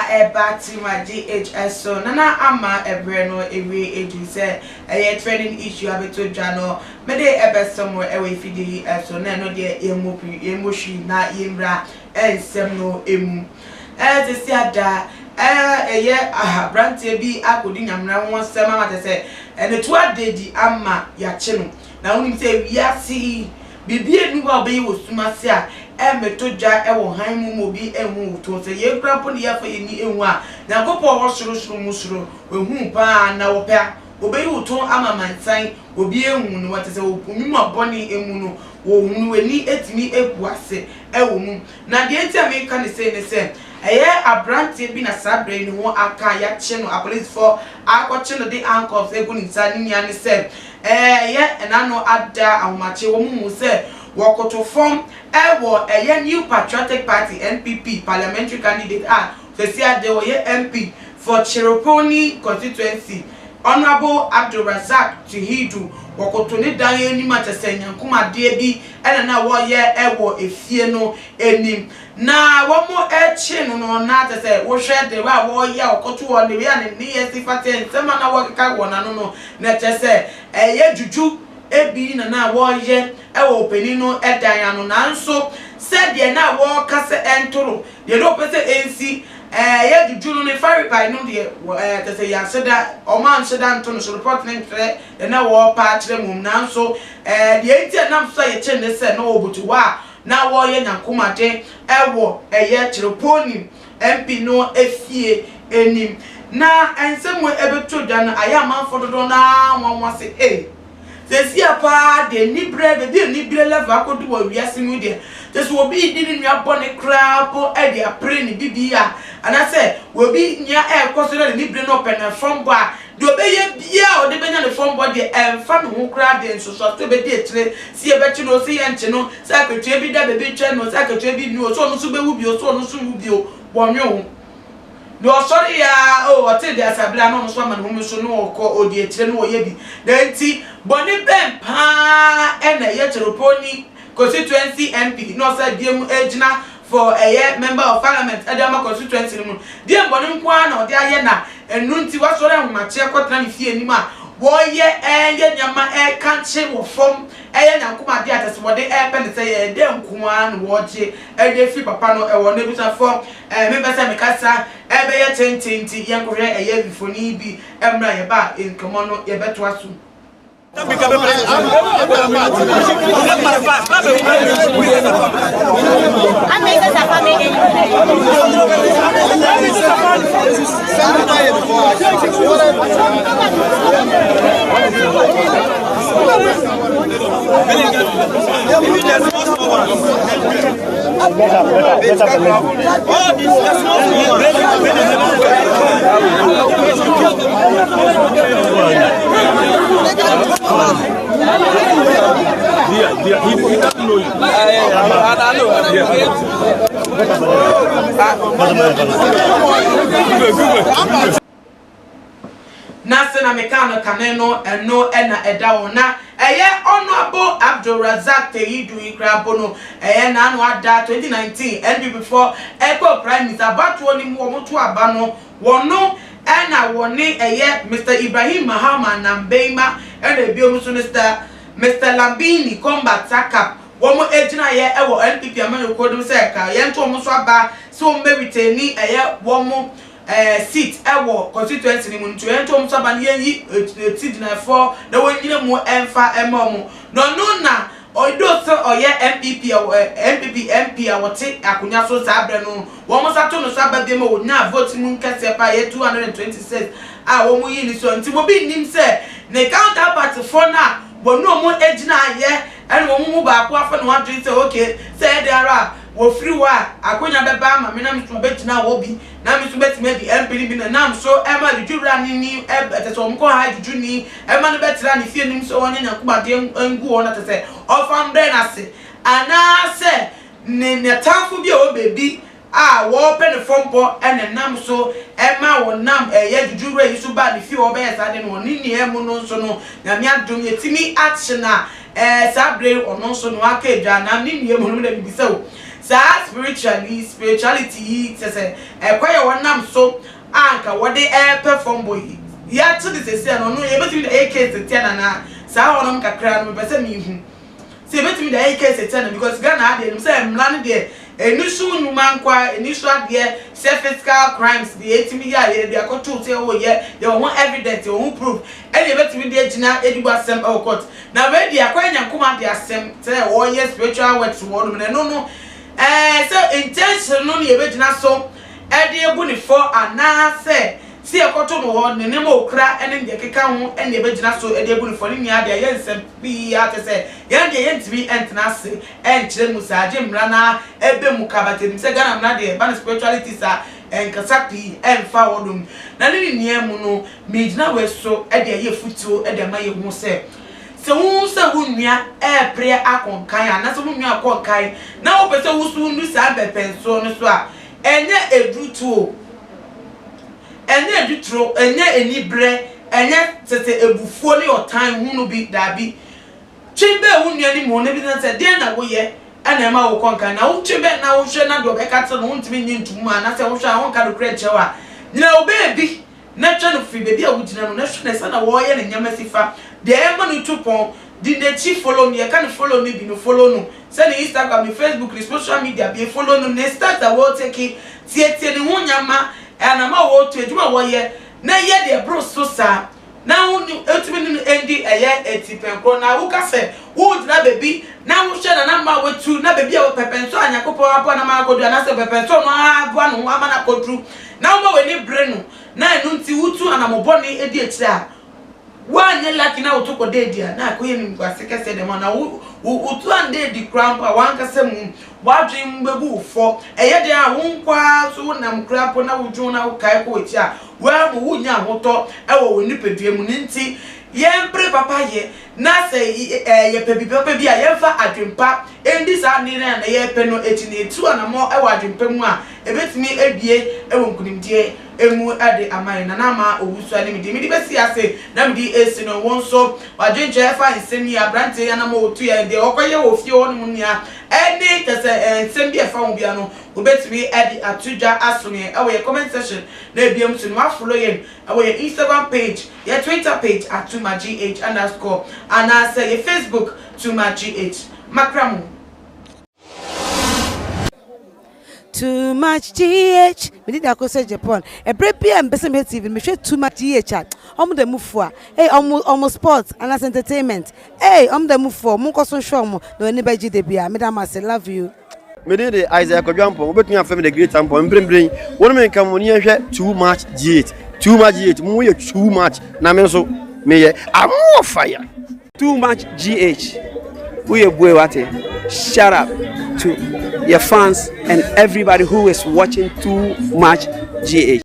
ɛba Tima GHS so Nana ama ɛberɛ no awie adu sɛ ɛyɛ trending issue abɛtɔ dwa no mede ɛbɛsɔ mo ɛwɔ afidie yi so na ɛno deɛ yɛmmɔ pii yɛmmɔ hwii na yɛmmra nsɛm no mu. Ɛɛ sɛsi ada ɛɛ ɛyɛ aberanteɛ bi akɔdi nyamena ho asɛm ama kyɛ sɛ ɛne to adedi ama yɛakye no. Na wonim sɛ wiase yi biribi nni hɔ a wobɛyɛ wɔ sum ase a ɛmmɛtɔ dwa wɔ hann mu ma obi nhu wo to. Sɛ yɛn koraa mpo na yɛmfa yɛn ani nhu a, Nyankopɔn a ɔwɔ sorosoro mu soro, wahu paa na ɔpɛ a, obeyi wo to ama amansan, obi ahu no. Wɔte sɛ wɔ nnwuma bɔne mu no, wɔhunu w'ani tumi gu ase wɔ mu. Na deɛ nti a meka no sei ne sɛ, ɛyɛ aberanteɛ bi na saa berɛ yi ne ho aka a yɛakye no, apolisifoɔ akɔkye no de handcuffs agu ne nsa, ne nua ne sɛ ɛyɛ ɛnano ada ahomakye wɔn huu sɛ wɔkoto fam wɔ ɛyɛ New Patriotic Party, NPP, parliamentary candidate a seesei ara deɛ ɔyɛ MP for Chereponi constituency, Honourable Abdul Razak Tuhidu, wɔkoto ne dan anim a kyerɛ sɛ nyankomadeɛ bi na na wɔreyɛ wɔ efie no anim. Na wɔkye no no, na kyerɛ sɛ wohwɛ the way a wɔreyɛ a wɔkɔto hɔ, the way a ne nneyɛɛ si fa teɛ, nsɛm a na wɔrekeka wɔ n'ano no, na kyerɛ sɛ ɛyɛ dwudwo bi na na wɔreyɛ wɔ ɔpanin no dan ano. Nanso sɛdeɛ na wɔreka sɛ ɛntoro, deɛ na wɔpɛ sɛ ɛnsi, ɛyɛ dwudwo no ne farebae no deɛ, kyerɛ sɛ yɛanhyɛ da, wɔanhyɛ da anto no so, report no nkyerɛ deɛ na wɔrepa akyerɛ mmom. Nanso deɛ enti a ɛnam so a yɛkyere no ne sɛ na ɔbutu hɔ a na wɔreyɛ nyankomade wɔ ɛyɛ Chereponi MP no fie anim. Na nsɛm wei ɛbɛtɔ dwa no ayɛ amanfoɔ dodoɔ no ara nwanwa sɛ ei, seesei paa deɛ aniberɛ, baabi a aniberɛ level akɔdu wɔ wiase mu yi deɛ, kyerɛ sɛ obi redi ne nua bɔne koraa mpo de apere ne biribi a, anaasɛ obi nua ɛrekɔ so na n'anibere no ɔpɛ no fam bɔ a, Deɛ ɔbɛyɛ biara a ɔde bɛnya ne fɔmbɔ deɛ, ɛmfa ne ho koraa deɛ nsusuasoɔ a ɛbɛdi akyire, sɛ yɛbɛkye no o, sɛ yɛrenkye no, sɛ akatua bi da baabi retwɛn no o, sɛ akatua bi nni hɔ o, sɛ ɔno nso bɛwu bio o, sɛ ɔno nso nwu bio o, wɔnnwen ho. Deɛ ɔsɔreeɛ ara o, ɔtee deɛ asabere a na ɔno nso ama ne home so na ɔkɔ, ɔdi akyire na ɔyɛ bi. Na enti, bɔne bɛn pa ara na ɛyɛ Chereponi Constituency MP na ɔsan biam gyina for ɛyɛ member of parliament de ama constituency no mu deɛ bɔne nko ara na ɔde ayɛ na ɛno nti wasɔre ahomakye akɔtena ne fie anim a wɔyɛ ɛyɛ nneɛma ɛkankye wɔ fam ɛyɛ nyankoma adeɛ a kyɛ sɛ wɔde ɛpɛ ne sɛ yɛ dɛ nko ara na wɔgye ɛde afiri papa no ɛwɔ no abusuafoɔ ɛɛ mempɛ sɛ mekasa ɛbɛyɛ tenten nti yɛnkɔhwɛ ɛyɛ mfoni bi ɛmmra yɛba a nkɔmmɔ no yɛbɛtoa so. Na sɛ na mekaa no kane no, ɛno na ɛda hɔ. Na ɛyɛ Honourable Abdul Razak Teyidu yi koraa mpo no, ɛyɛ n'ano ada 2019 NPP foɔ ɛkɔɔ primaries abatoɔ no mu wɔn to aba no, Wɔno na wɔne ɛyɛ Mister Ibrahim Mahama Nambeima ɛna ebiom nso Mister Mister Lambini Komba Tsakap wɔn gyinaeɛ wɔ NPP amanyɔkuo no mu sɛ ka yɛnto wɔn nso aba sɛ wɔn bɛ retaini ɛyɛ wɔn ɛɛ seat ɛwɔ constituency no mu nti yɛnto wɔn nso aba na yɛnyi eti gyinaeɛfoɔ na wɔnnyina mu ɛmfa ɛma wɔn na ɔno na Although sɛ ɔyɛ NPP a NPP MP a ɔte akonwa so saa berɛ no, wɔn nsa to no so aba biom a ɔnyaa vote mu nkɛseɛ paa ɛyɛ 226 a wɔn yii no so nti obi nnim sɛ ne counterpart foɔ no a wɔne wɔn gyinaeɛ ɛna wɔn mu baako afa ne ho adwene sɛ ok sɛ ɛyɛ dɛn ara a wɔfiri hɔ a akonwa bɛba ama me na me nso mabɛgyina hɔ bi na me nso mɛtumi adi MP no bi na nam so ɛma Dwudwura no ni ɛkyɛ sɛ wɔn kɔ ha Dwudwuni ɛma no bɛtra ne fie no mu sɛ ɔnyɛ Nyankopɔn adeɛ ngu hɔ na kyɛ sɛ ɔmfa mbrɛ no ase anaasɛ ne n'atamfo bi a ɔwɔ baabi a wɔrepɛ ne fɔmpɔ na ɛnam so ɛma wɔnam ɛyɛ Dwudwura yi so baa ne fie hɔ bɛyɛ saa adeɛ no wɔ ne nua mu no nso no Nyame adom yɛtumi akye no a ɛɛ saa berɛ yi ɔno nso no aka adwa na ne nua mu no na mebisa o. Saa spiritual yi, spirituality yi, kyerɛ sɛ ɛkwan a wɔnam so a anka wɔde ɛrepɛ fam bɔ yi, yɛate de sɛsi no, ɔno yɛbɛtumi de ayɛ case tia no anaa? Saa hɔnom kakra no mepɛ sɛ mehu sɛ yɛbɛtumi de ayɛ case tia no, because Ghana ha deɛ, nim sɛ mmara no deɛ, ɛni so nnwuma nkoa, ɛni so adeɛ sɛ physical crimes deɛ, yɛtumi yɛ a yɛde akɔto sɛ wɔyɛ, yɛwɔ ho evidence, yɛwɔ ho proof, ɛne yɛbɛtumi de agyina edi bɔ asɛm ɛwɔ court. Na wei deɛ, akɔyɛ nyankoma de asɛm sɛ wɔyɛ spiritual works wɔ nom, na ɛno no sɛ intention no ne yɛbɛgyina so ɛde ebu ne fɔ, anaasɛ si yɛkɔto no hɔ ne nneɛma okura ɛne deɛ keka ho ɛne yɛbɛgyina so ɛde ebu ne fɔ ne nyinaa deɛ, yɛ nsɛm pii ate sɛ yɛn deɛ, yɛntumi ɛntena ase ɛnkyerɛ mu saa, agye mmara na ɛbɛ mu kabate nim sɛ Ghana mmara deɛ, ɛba no spirituality saa, ɛnkasa pii ɛnfa hɔ nom. Na ne nyinaa mu no, megyina wɔ so ɛde ɛyɛ futuo ɛde ama yɛn ho sɛ wo sɛ wo nua ɛɛpere akɔnkan anaasɛ wo nua akɔnkan na wopɛ sɛ woso nu saa mpɛpɛnsoɔ no so a, ɛnyɛ edutuo, ɛnyɛ eduturo, ɛnyɛ enibrɛ, ɛnyɛ tete ebufuo ne ɔtan hu no bi. Daabi, twe bɛɛ wo nua ne mu ne bi na sɛ deɛ na woyɛ ɛna ɛma wo kɔnkan na wotwe bɛɛ na wohwɛ na deɛ ɔbɛka kyerɛ no wontumi nye ntum mu, anaasɛ wohwɛ a wonka no korɛ nkyerɛ wo a, nyina wo baabi na twɛ no firi baabi a wogyina no na hwɛ ne sɛ na wɔreyɛ ne nneɛma si fa deɛ ɛma no tu pɔn di n'akyi. Follow no, yɛka no follow no bi no, follow no sɛ ne Instagram, ne Facebook, ne social media bi, follow no ne start a wɔretake, tietie ne ho nyama, anama a wɔretu, adwuma a wɔyɛ, na yɛ deɛ ɛboro so saa na wo etumi ne no ndi ɛyɛ eti pɛnkorɔ. Na woka sɛ wogyina baabi na wohwɛ na nama a watu na baabi a pɛpɛnso a Nyankopɔn aboa nama akɔduru, anaasɛ pɛpɛnso no aboa ne ho ama no akɔduru, na woma w'ani bere no, na ɛno nti wotu anamɔbɔne edi akyire a, woanyɛ lucky na woto kɔ deedi a, na akɔyɛ nimguase kɛseɛ dɛm a na wo wotu ande koraa mpo a, wankasa mu wadwen mu bɛbu wo fɔ. Ɛyɛ deɛ a wo nkoa so wonam koraa mpo na wodwon na wokae kɔ w'akyi a, woamu wonya ahotɔ ɛwɔ wo nipadua mu. Ne nti yɛmpere papa yɛ, na sɛ yɛpɛ bibi papa bi a, yɛmfa adwempa ɛndi saa nne na yɛpɛ no akyi, na yɛtu anammɔ ɛwɔ adwempa mu a, ɛbɛtumi abie ɛwɔ nkonimdie emu ɛde ama yɛn. Nana Ama Owusu ne mede mede bɛsi ase na mede esi no. Wɔn nso wadwenkyerɛ ɛfa nsɛm yi, aberanteɛ yi anam otu yɛ deɛ ɔkɔyɛ wɔ fie hɔ nom nea ɛne kyɛ sɛ nsɛm bi ɛfa ho bia no, wobɛtumi ɛde ato dwa asom yɛn ɛwɔ yɛ comment section. Na ebiem so no, wafollow yɛn ɛwɔ yɛ Instagram page, yɛ Twitter page @TooMuchGH_, anaasɛ yɛ Facebook TooMuchGH. Makra mu. Too Much GH, mede da akɔ sɛ Japan. Ɛberɛ bi a mpɛ sɛ mehwɛ TV no, mehwɛ Too Much GH a, ɔmo da mu fo a, ei, ɔmo sport anaasɛ entertainment, ei, ɔmo da mu fo. Ɔmo nkɔ so nhwɛ ɔmo na ɔni bɛgye de bia. Meda mo ase, love you. Mede de Isaac Kwadwo, wobɛtumi afrɛ me The Great Ampɔn. Mprempren wɔn me nka mo ni, yɛnhwɛ Too Much GH. Too Much GH, mo yɛ too much na me nso meyɛ amoɔ fire. Too Much GH, woyɛ bue wate. Shout out to your fans and everybody who is watching Too Much GH.